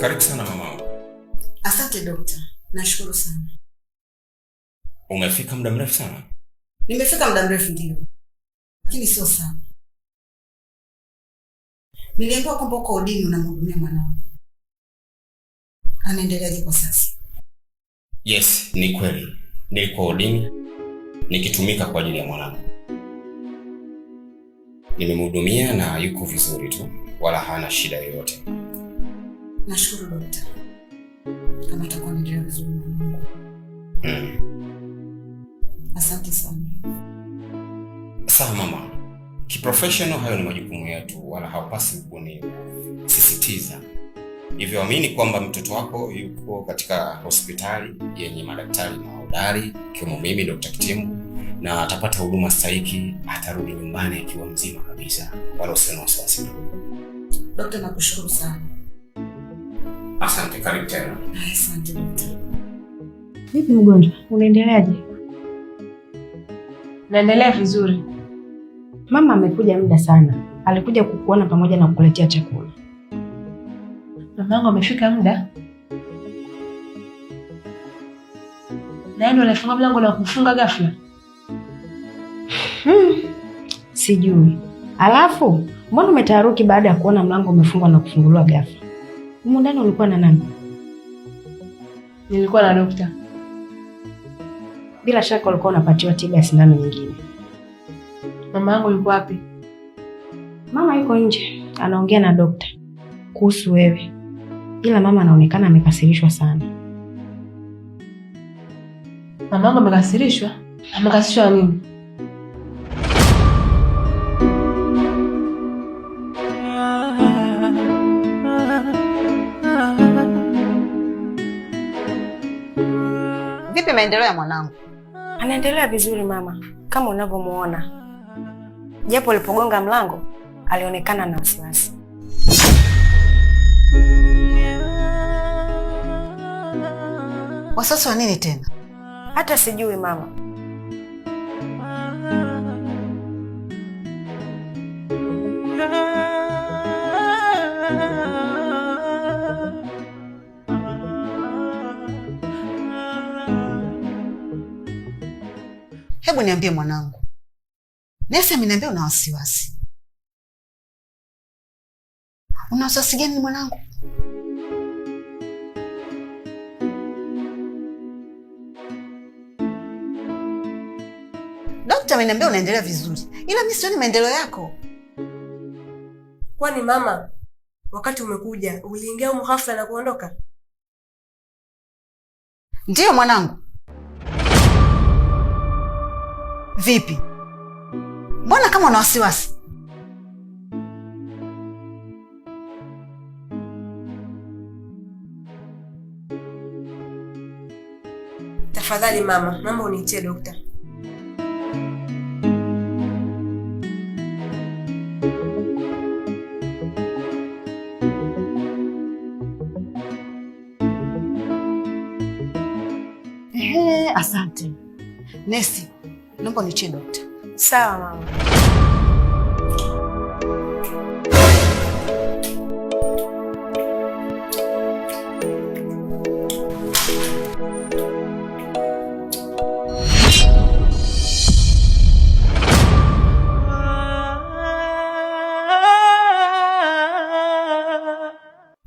Karibu sana mama. Asante dokta, nashukuru sana. Umefika muda mrefu sana. Nimefika muda mrefu ndio, lakini sio sana. Niliambiwa kwamba uko wodini unamhudumia mwanangu. Anaendeleaje kwa sasa? Yes, ni kweli. Nilikuwa wodini nikitumika kwa ajili ya mwanangu. Nimemhudumia na yuko vizuri tu, wala hana shida yoyote. Nashukuru dokta, kama atakuwa anaendelea vizuri mwanangu. Asante sana. Sawa mama. Kiprofessional hayo ni majukumu yetu, wala hawapasi kunisisitiza. Hivyo amini kwamba mtoto wako yuko katika hospitali yenye madaktari mahodari ikiwemo mimi Dr. Kitimbu, na atapata huduma stahiki, atarudi nyumbani akiwa mzima kabisa, wala usiwe na wasiwasi. Dokta, nakushukuru sana. Asante, karibu tena. Asante dokta. Vipi mgonjwa, unaendeleaje? Naendelea vizuri. Mama amekuja muda sana, alikuja kukuona pamoja na kukuletea chakula. Mama yangu amefika muda, na yeye ndo alifunga mlango na kufunga ghafla. Sijui. Alafu mbona umetaharuki baada ya kuona mlango umefungwa na kufunguliwa ghafla? Humu ndani ulikuwa na nani? Nilikuwa na dokta. Bila shaka ulikuwa unapatiwa tiba ya sindano nyingine. Mama yangu yuko wapi? Mama yuko nje anaongea na dokta kuhusu wewe, ila mama anaonekana amekasirishwa sana. Mama yangu amekasirishwa? Amekasirishwa nini? Vipi maendeleo ya mwanangu? Anaendelea vizuri mama, kama unavyomuona, japo alipogonga mlango alionekana na wasiwasi. Wasiwasi wa nini tena? Hata sijui mama. Hebu niambie mwanangu, nesi ameniambia una wasiwasi. Una wasiwasi gani mwanangu? Dokta ameniambia unaendelea vizuri, ila mimi sioni maendeleo yako. Kwani mama, wakati umekuja uliingia humu ghafla na kuondoka? Ndiyo mwanangu. Vipi, mbona kama una wasiwasi? Tafadhali mama, naomba uniitie dokta. Ehe, asante nesi, naomba uniitie dokta. Sawa mama.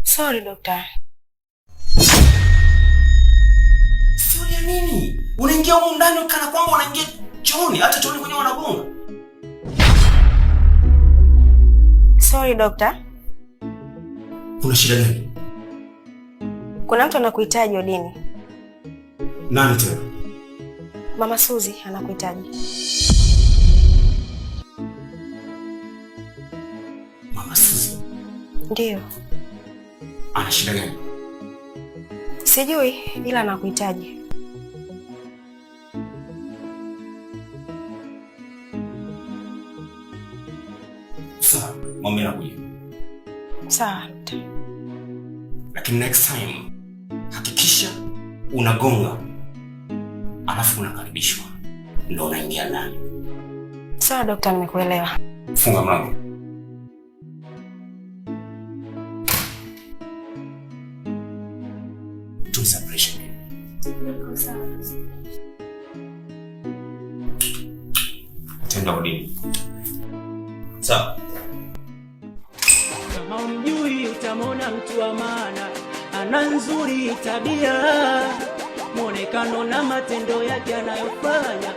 Sorry dokta. Sio ya nini? Unaingia humu ndani kana kwamba unaingia chooni, hata chooni kwenyewe wanagonga. Sorry dokta. Kuna shida gani? Kuna mtu anakuhitaji wodini. Nani tena? Mama Suzi anakuhitaji. Mama Suzi Ndiyo. ana shida gani? Sijui ila anakuhitaji. Sawa, mwambie nakuja. Sawa dokta. Lakini next time hakikisha unagonga alafu unakaribishwa ndo unaingia ndani. Sawa dokta, nimekuelewa. Funga mlango. Nenda wodini. Sawa. Kama umjui utamwona mtu wa maana, ana nzuri tabia, mwonekano na matendo yake anayofanya.